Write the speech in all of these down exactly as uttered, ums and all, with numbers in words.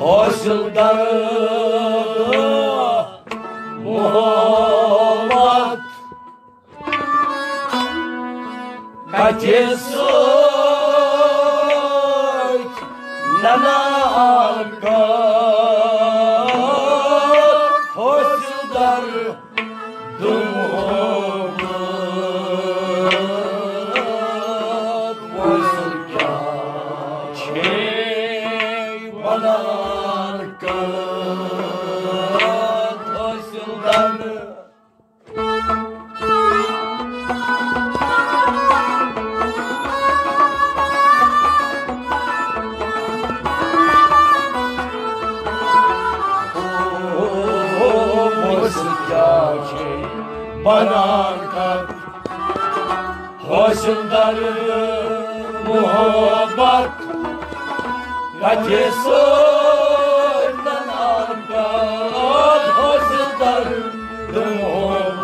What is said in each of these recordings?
حٲصِل درد محبت کتھِ سۭتۍ ننان کتھ۔ حٲصِل درد محبت وٲصِل کیٛاہ چھے بنان کتھ۔ حٲصِل درد بنان کتھ۔ حٲصِل درد محبت کتھِ سۭتۍ ننان کتھ۔ حٲصِل درد محبت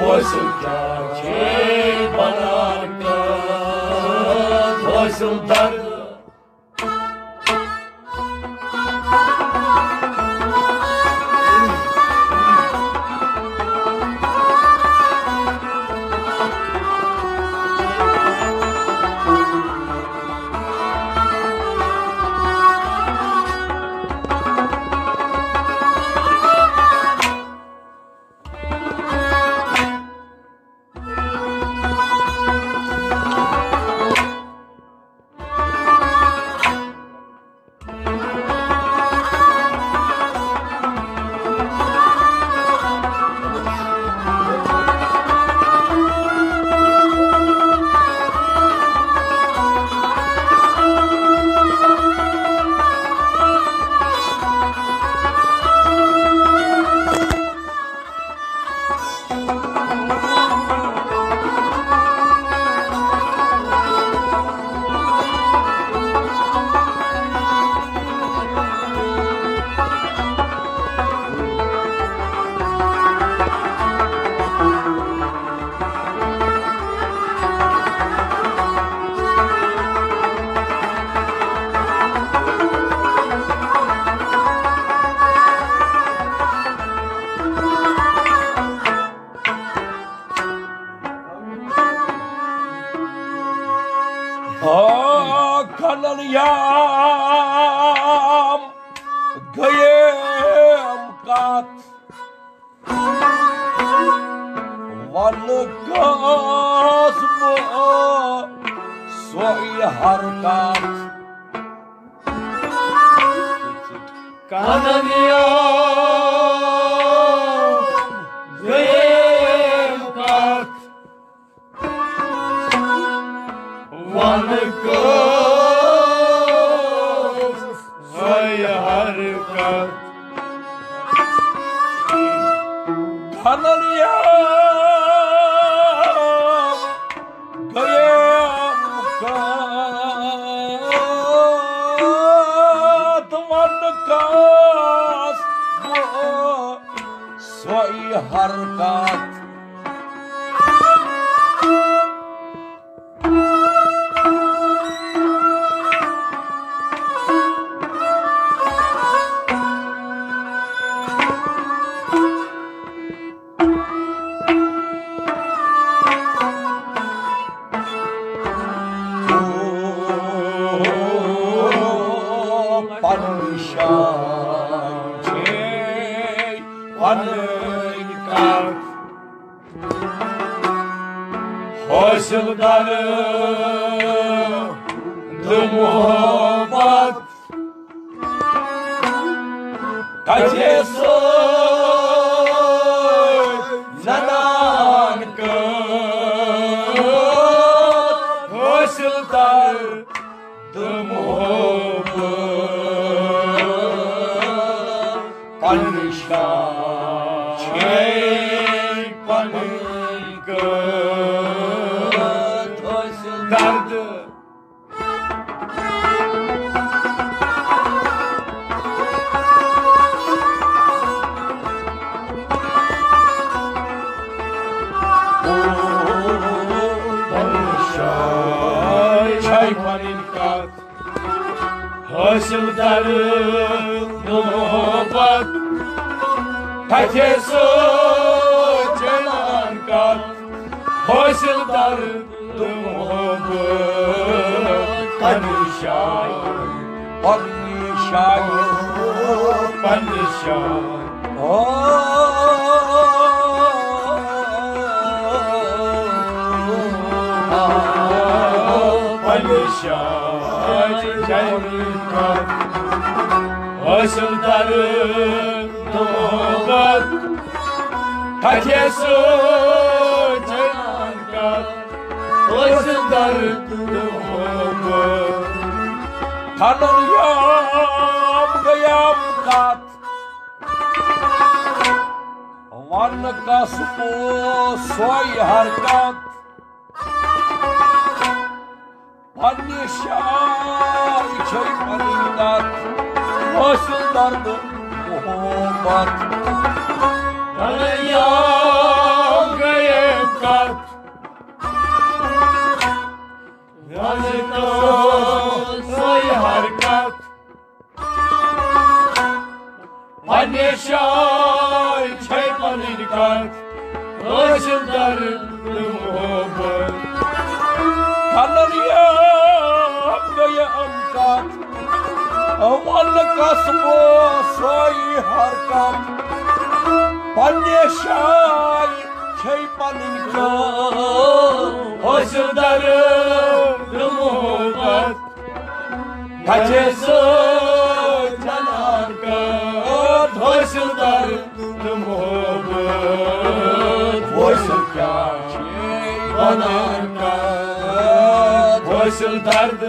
وٲصِل کیٛاہ چھے بنان کتھ۔ حٲصِل درد آ، کھنن یام گٔیم کتھ، ونہٕ کٲژ بہٕ سۄے ہر کتھ۔ کھنن یام گٔیم کتھ، ونہٕ کٲژ سۄے ہر کتھ۔ کھنن یام گٔیم کتھ، ونہٕ کٲژ بہٕ سۄے ہر کتھ۔ پنٕنۍ شان چھے پنٕنۍ کتھ۔ حٲصِل درد محبت کتھِ سۭتۍ زنان کٲم۔ حٲصِل درد محبت پنٕنۍ شان چھے پنٕنۍ کٲم۔ حٲصِل درد پنٕنۍ کتھ۔ حٲصِل درد محبت، کتھِ سۭتۍ چلان کتھ۔ حٲصِل درد محبت، پننہِ شاعری، پننہِ شاعری، پننہِ شاعری۔ او، پننہِ شاعری۔ حٲصِل درد محبت، کتھِ سۭتۍ چلان کتھ۔ حٲصِل درد محبت۔ کھنن یام گیام کتھ، ونہٕ کس پوٚز سۄے حرکت۔ پننہِ شاعری چھے پنٕنۍ کتھ، حٲصِل درد محبت۔ کھنن یام گیام کتھ، ونہٕ کس پوٚز سۄے حرکت۔ پننہِ شاعری چھے پنٕنۍ کتھ، حٲصِل درد محبت۔ کھنن یام گیام کتھ، ونہٕ کس پوٚز سۄے حرکت۔ پننہِ شاعری چھے پنٕنۍ کتھ، حٲصِل درد محبت۔ کتھِ سۭتۍ چلان کتھ، حٲصِل درد محبت۔ حٲصِل کیٛاہ چھِ ونان کتھ، حٲصِل درد۔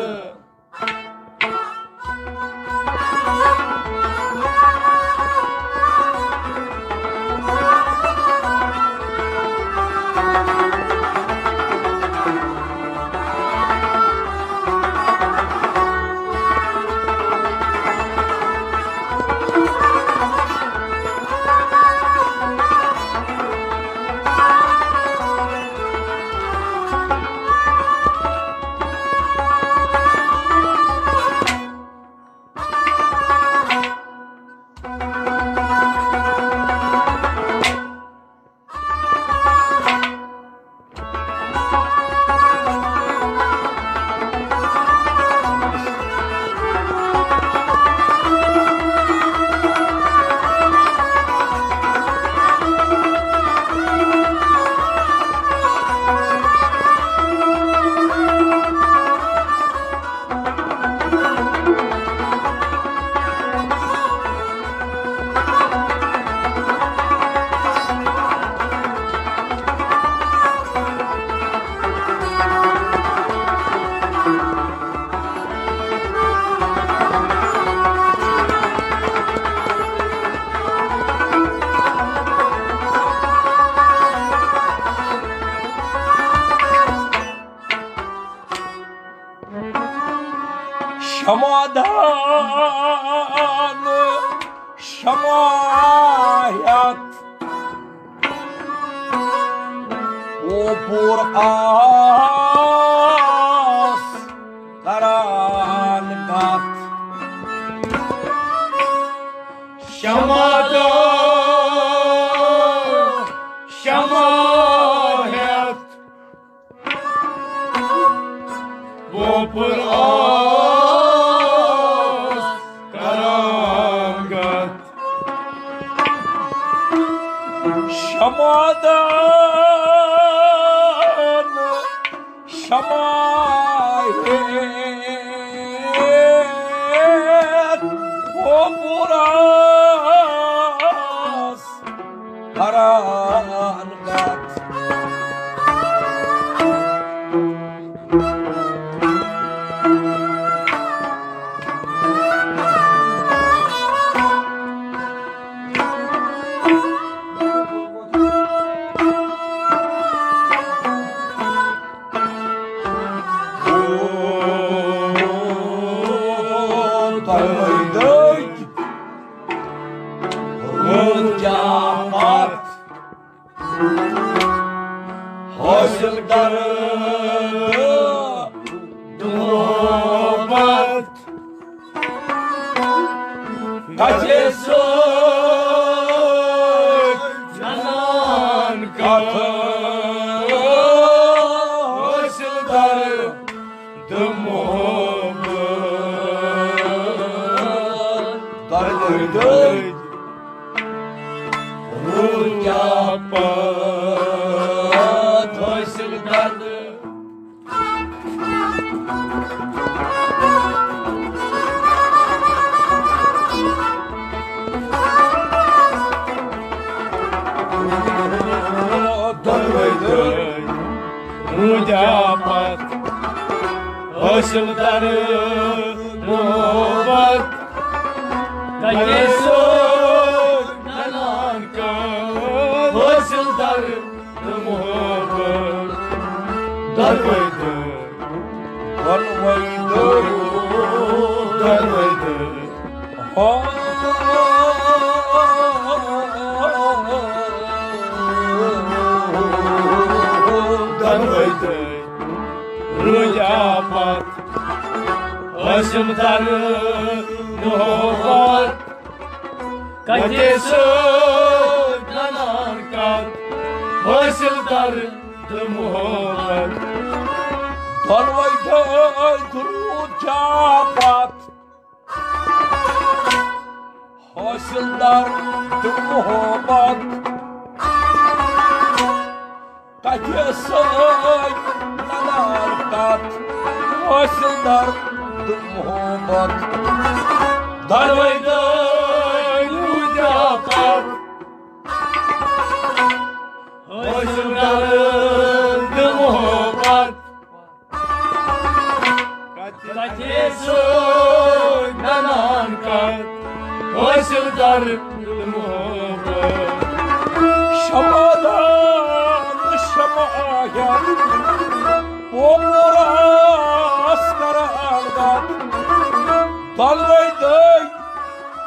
شمع دان شمع ہیتھ اوپور آس کران کتھ۔ شمع دان شمع ہیتھ ووپُر اوس کران کتھ۔ شمع دان شمع ہیتھ ووپُر اوس کران کتھ۔ کتھِ سۭتۍ ننان کتھ حٲصِل در تہٕ محبت۔ دۄدٕ دٔدۍ روٗد کیٛاہ پتھ حٲصِل در۔ دۄنوَے دٔدۍ روٗدۍ آفت حٲصِل در محبت۔ کتھِ سۭتۍ ننان کتھ حٲصِل در تہٕ محبت۔ دۄنوَے دٔدۍ، دۄنوَے دٔدۍ، دۄنوَے دٔدۍ۔ ہو۔ دۄنوَے دٔدۍ روٗدۍ آفت حٲصِل در محبت۔ کتھِ سۭتۍ ننان کتھ حٲصِل در تہٕ محبت۔ دۄنوَے دٔدۍ روٗدۍ آفت حٲصِل در تہٕ محبت۔ کتھِ سۭتۍ ننان کتھ حٲصِل در تہٕ محبت۔ دۄنوَے دٔدۍ روٗدۍ آفت حٲصِل در تہٕ محبت۔ کتھِ سۭتۍ ننان کتھ حٲصِل در محبت۔ شمع دان شمع آیت پوپور آس کران گت۔ دۄنوَے دٔدۍ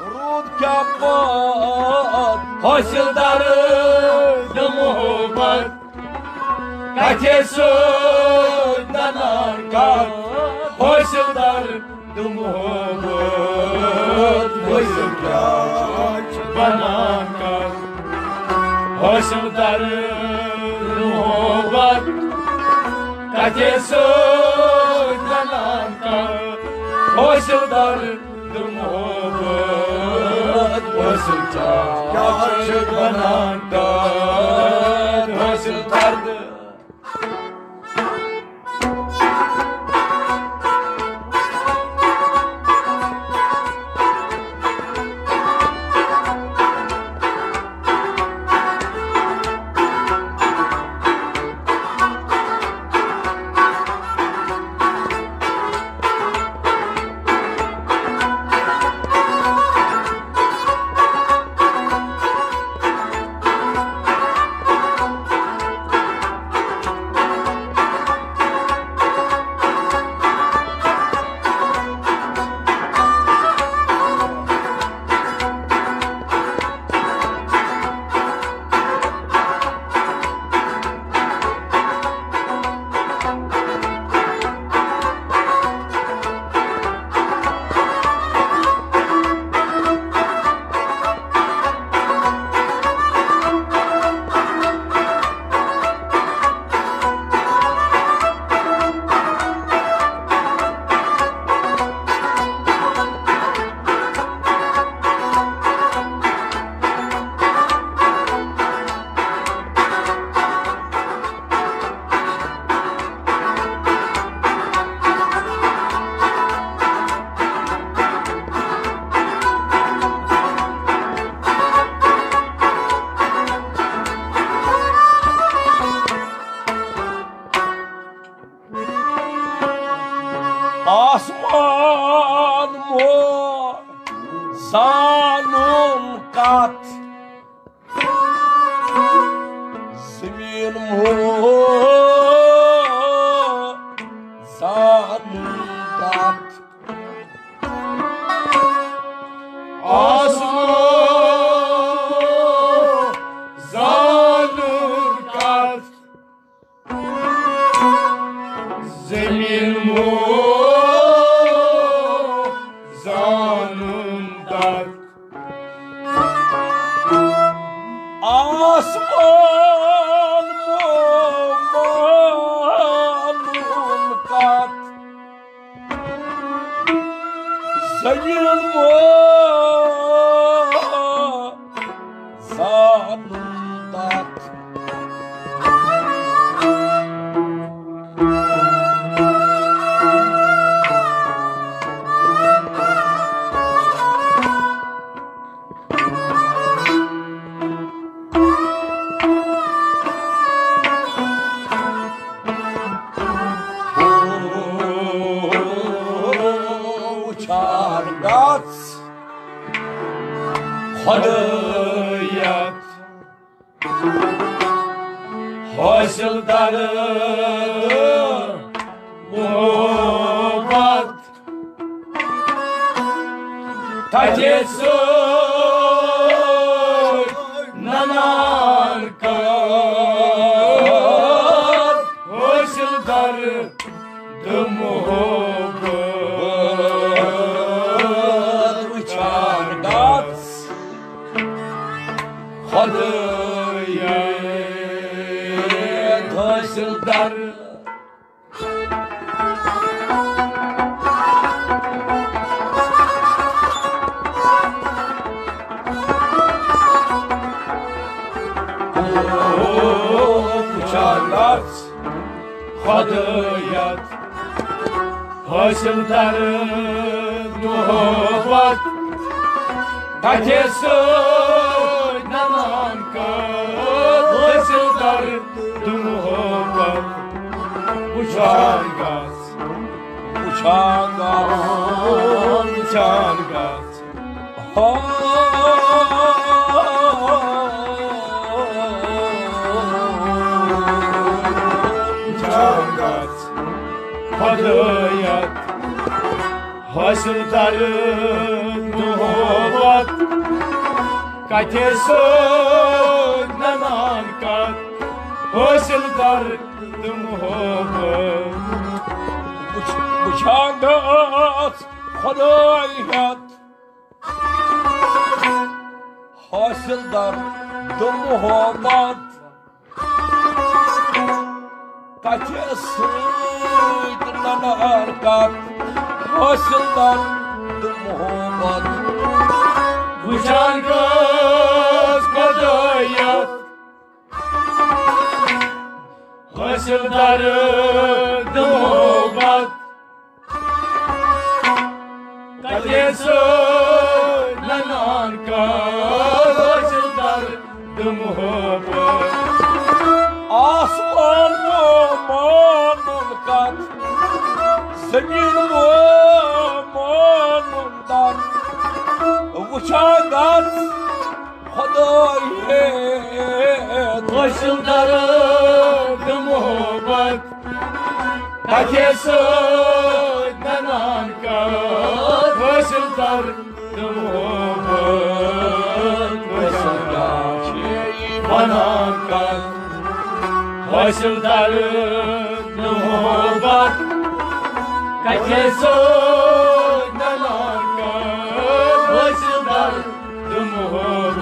روٗدۍ کیٛاہ پتھ حٲصِل در تہٕ محبت۔ کتھِ سۭتۍ ننان کتھ حٲصِل در تہٕ محبت۔ حٲصِل کیٛاہ چھِ بنان کتھ حٲصِل در تہٕ محبت۔ کتھِ سۭتۍ ننان کتھ حٲصِل در تہٕ محبت۔ حٲصِل کیٛاہ چھِ بنان کتھ حٲصِل در۔ آسمان مو زانُن کتھ، زمین مو زانُن کتھ۔ آسمان زانُن کتھ، زمین مو زانُن کتھ۔ زٔمیٖن وول زانُن تَتھ۔ وُچھان گژھ خۄدایَت حٲصِل در محبت۔ تَتہِ سُہ ننان کر حٲصِل در تہٕ محبت۔ وُچھان گژھ خۄدایَت حٲصِل در۔ وُچھان گژھ خۄدایَت حٲصِل در محبت۔ تَتہِ سۭتۍ ننان کر حٲصِل در محبت۔ وُچھان گژھ، وُچھان گژھ، وُچھان گژھ۔ ہو۔ وُچھان گژھ خۄدایَت حٲصِل در محبت۔ کَتہِ سۭتۍ ننان کر حٲصِل در تہٕ محبت۔ وُچھ-، وُچھان گژھ خۄدایَت حٲصِل در تہٕ محبت۔ کَتہِ سۭتۍ ننان کر حٲصِل در تہٕ محبت۔ وُچھان گژھ خۄدایَت حٲصِل در تہٕ محبت۔ کَتہِ سۭتۍ ننان کر حٲصِل در تہٕ محبت۔ آسمان وول مانُن کر، زٔمیٖن وول مانُن در۔ وُچھان گژھ خۄدایَت حٲصِل در تہٕ محبت۔ کَتہِ سۭتۍ ننان کر حٲصِل در تہٕ محبت۔ وُچھان گژھ وَنان کر حٲصِل در تہٕ محبت۔ کَتہِ سۭتۍ ننان کر حٲصِل در تہٕ محبت۔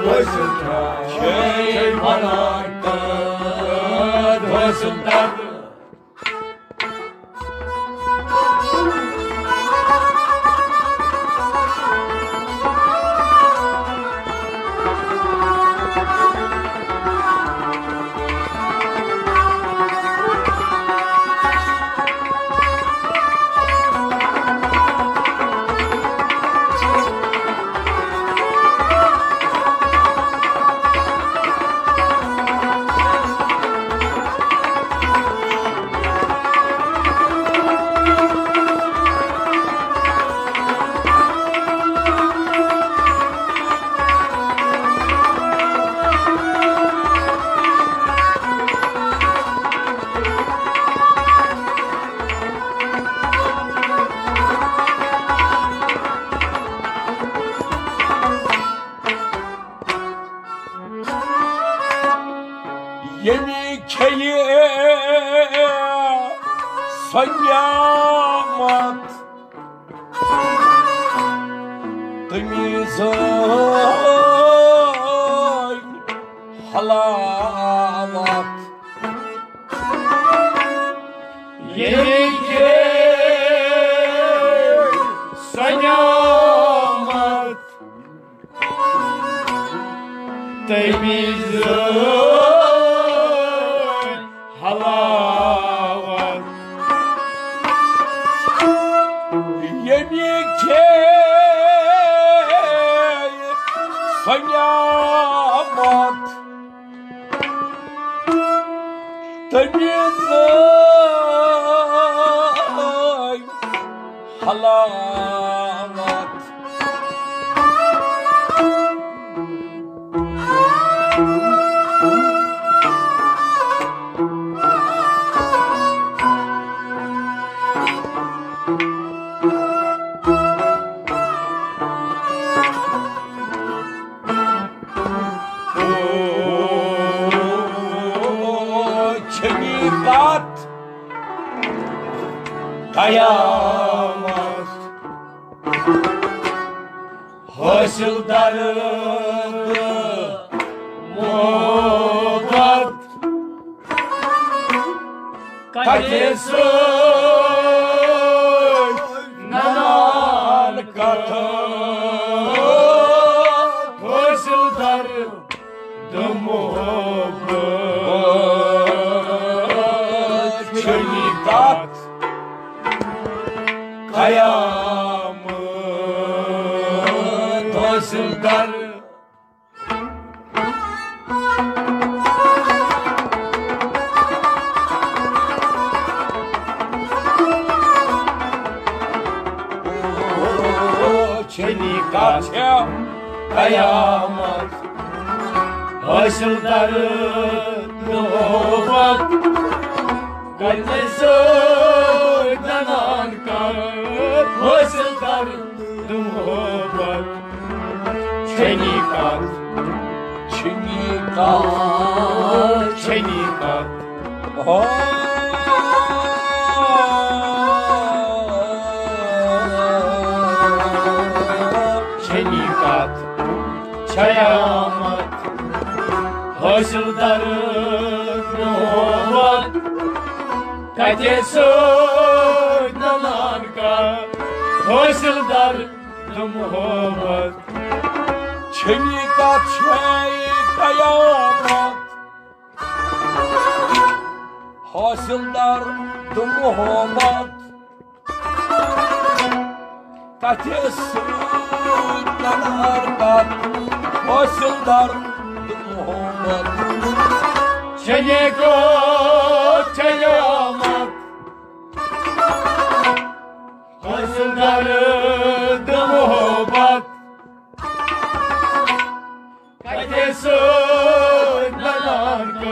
وُچھان گژھ وَنان کر حٲصِل در۔ ییٚمہِ کھیٚیہِ سۄ نعمت، تٔمی زٲنۍ حلاوت۔ ییٚمہِ کھیٚیہِ تٔمِس زٲج حلاوت۔ ییٚمہِ کھے سۄ نعمت، تٔمِس زٲج حلاوت۔ چھنی کتھ قیامت۔ حٲصِل درد محبت کتہِ سۭتۍ ننان کتھ۔ حٲصِل درد محبت چھنی کتھ قیامت۔ حٲصِل درد چھنی کتھ قیامت۔ حٲصِل درد محبت کتہِ سۭتۍ ننان کتھ۔ حٲصِل درد محبت چھنی کتھ، چھنی کتھ، چھنی کتھ۔ آ، چھنی کتھ، چھیامت۔ حٲصِل درد محبت کتہِ سۭتۍ ننان کتھ۔ حٲصِل درد محبت چھنی کتھ، چھے قیامت۔ حٲصِل درد محبت کتہِ سۭتۍ ننان کتھ۔ حٲصِل درد محبت چھنی کتھ، چھیامت۔ حٲصِل درد محبت کتہِ سۭتۍ ننان کتھ۔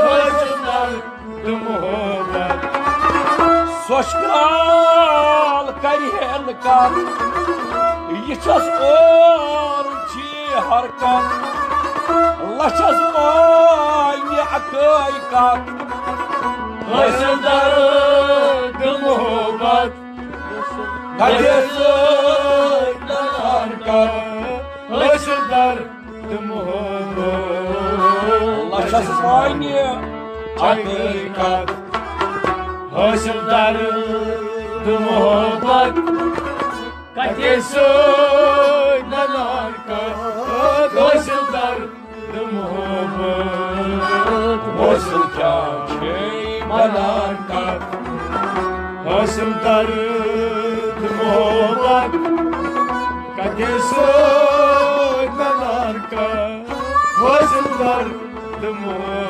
حٲصِل درد محبت سۄچھ کرال کرِہن کتھ۔ یہِ چھس اور چی حرکت، لچھس مانہِ اکٲے کتھ۔ حٲصِل درد محبت کتہِ سۭتۍ ننان کتھ۔ حٲصِل درد محبت لچھس مانہِ اکٲے کتھ۔ حٲصِل درد محبت کتہِ سۭتۍ ننان کتھ۔ حٲصِل درد محبت حٲصِل کیٛاہ چھے بنان کتھ۔ حٲصِل درد محبت کتہِ سۭتۍ بنان کتھ۔ حٲصِل درد محبت